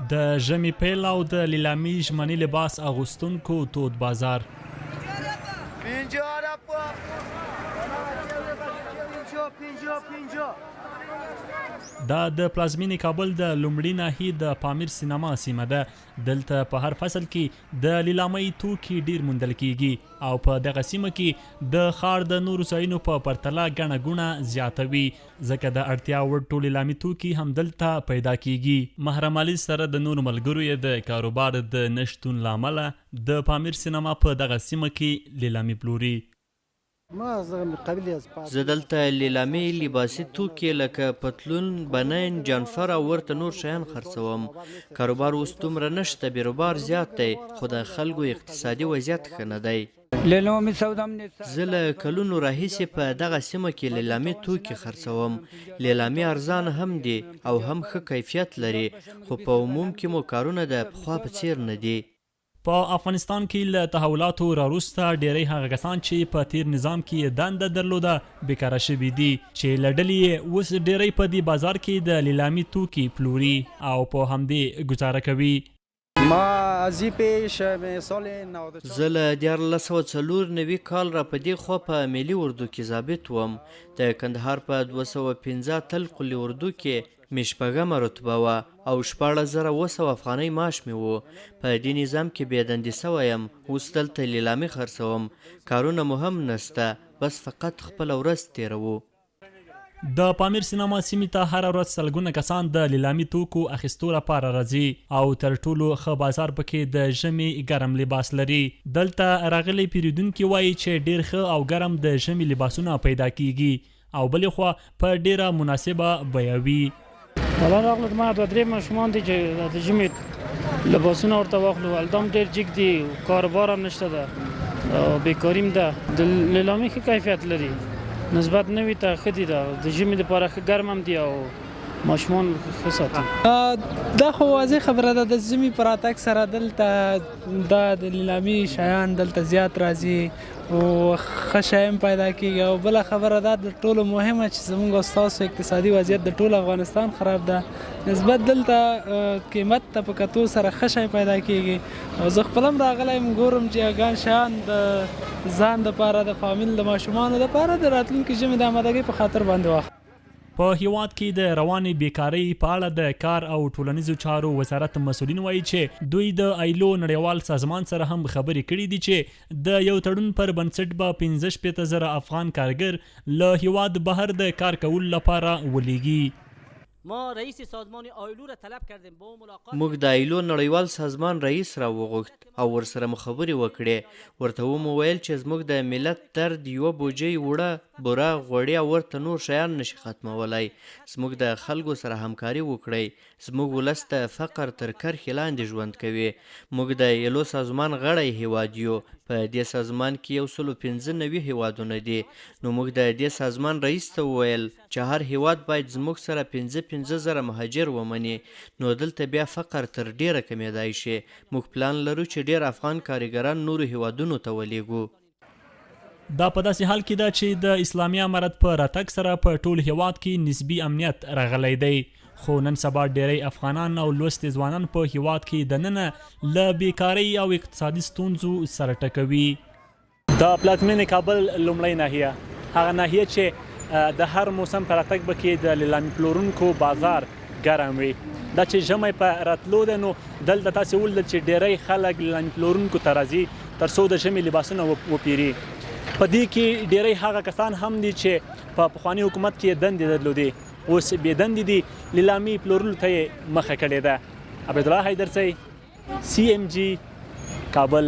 د ژمي پیل او د لیلامي ژمني لباس اغوستونکو تود بازار. دا د پلازمینې کابل د لومړي ناحیې د پامیر سینما سیمه ده. دلته په هر فصل کې د لیلامۍ توکي ډیر موندل کیږي او په دغه سیمه کې د ښار د نورو ځایونو په پرتله ګڼه ګوڼه زیاته وي، ځکه د اړتیا وړ ټول لیلامي توکي همدلته پیدا کیږي. محرم علي سره د نورو ملګرو یې د کاروبار د نه شتون له امله د پامیر سینما په دغه سیمه کې لیلامي پلوري. زه دلته لیلامي لباسي توکي لکه پتلون، بنین، جانفر او ورته نور شیان خرڅوم. کاروبار اوس دومره نشته، بیروبار زیات دی، خو د خلکو اقتصادي وضعیت ښه نه دی. زه له کلونو راهیسې په دغه سیمه کې لیلامي توکي خرڅوم. لیلامي ارزانه هم دي او هم ښه کیفیت لري، خو په عموم کې مو کارونه د پخوا په څېر نه دي. په افغانستان کې له تحولاتو راوروسته ډېری هغه کسان چې په تېر نظام کې یې دنده درلوده بېکاره شوي دي چې له ډلې یې اوس ډېری په دې بازار کې د لیلامي توکي پلوري او په همدې ګوزاره کوي. زه له 1394 کال را په دې خوا په ملي اردو کې ضابط وم. د کندهار په 205 تل قول اردو کې مې شپږمه رتبه وه او 16,700 افغانۍ معاش مې و. په دې نظام کې بې دندې شوی یم، اوس دلته لیلامي خرڅوم، کارونه مو هم نشته، بس فقط خپله ورځ تېروو. د پامیر سینما سیمې ته هره ورځ سلګونه کسان د لیلامي توکو اخیستو لپاره راځي او تر ټولو ښه بازار پکې د ژمي ګرم لباس لري. دلته راغلي پیرودونکي وايي چې ډېر ښه او ګرم د ژمي لباسونه پیدا کیږي او بلې خوا په ډېره مناسبه بیه وي. ولا راغلو ما دوه درې ماشومان دي چې د ژمي لباسونه ورته واخلو، هلته هم ډېر جګ دي، کاروبار هم نشته ده او بیکاري هم ده. د لیلامي ښه کیفیت لري، نسبت نوي ته ښه دي، ده د ژمي لپاره ښه ګرم هم دي او ماشومان ښه ساتي. دا خو واضح خبره ده، د ژمي په راتګ سره دلته دا د لیلامي شیان دلته زیات راځي او ښه شی هم پیدا کیږي. او بله خبره دا د ټولو مهمه چې زموږ او ستاسو اقتصادي وضعیت د ټول افغانستان خراب ده، نسبت دلته قیمت ته په کتو سره ښه شی پیدا کیږي. او زه خپل هم راغلی یم، ګورم چې ګڼ شیان د ځان دپاره، د فامیل د ماشومانو دپاره د راتلونکي ژمي د آمادګۍ په خاطر باندې واخلم. په هیواد کې د روانې بیکارۍ په اړه د کار او ټولنیزو چارو وزارت مسولین وایي چې دوی د ایلو نړیوال سازمان سره هم خبرې کړې دي چې د یو تړون پر بنسټ به 65 زره افغان کارګر له هیواد بهر د کار کولو لپاره ولیږي. موږ د ایلو نړیوال سازمان رئیس را وغوښت او ورسره مو خبرې وکړې، ورته ومو ویل چې زموږ د ملت درد یوه بوجۍ اوړه، بوره، غوړي او ورته نور شیان نه شي ختمولای، زموږ د خلکو سره همکاري وکړئ، زموږ ولس د فقر تر کرښې لاندې ژوند کوي، موږ د ایلو سازمان غړی هېواد یو، په دې سازمان کې 195 هېوادونه دي، نو موږ د دې سازمان رئیس ته وویل چې هر هېواد باید زموږ سره پنځه پنځه زره مهاجر ومني، نو دلته بیا فقر تر ډېره کمېدای شي. موږ پلان لرو چې ډېر افغان کاریګران نورو هېوادونو ته ولېږو. دا په داسې حال کې ده چې د اسلامي امارت په راتګ سره په ټول هېواد کې نسبي امنیت راغلی دی، خو نن سبا ډېری افغانان او لوستي ځوانان په هېواد کې دننه له بېکارۍ او اقتصادي ستونزو سر ټکوي. د پلازمېنې کابل لومړۍ ناحیه، هغه ناحیه چې د هر موسم په راتګ به کې د لیلامي پلورونکو بازار ګرم وي. دا چې ژمی په راتلو دی نو دلته تاسې ولیدل چې ډیری خلک لیلامي پلورونکو ته راځي ترڅو د ژمي لباسونه وپیري. په دې کې ډیری هغه کسان هم دي چې په پخواني حکومت کې یې دندې درلودې، اوس بې دندې دي، لیلامي پلورلو ته یې مخه کړې ده. عبیدالله حیدرزی، سي ایم جي، کابل.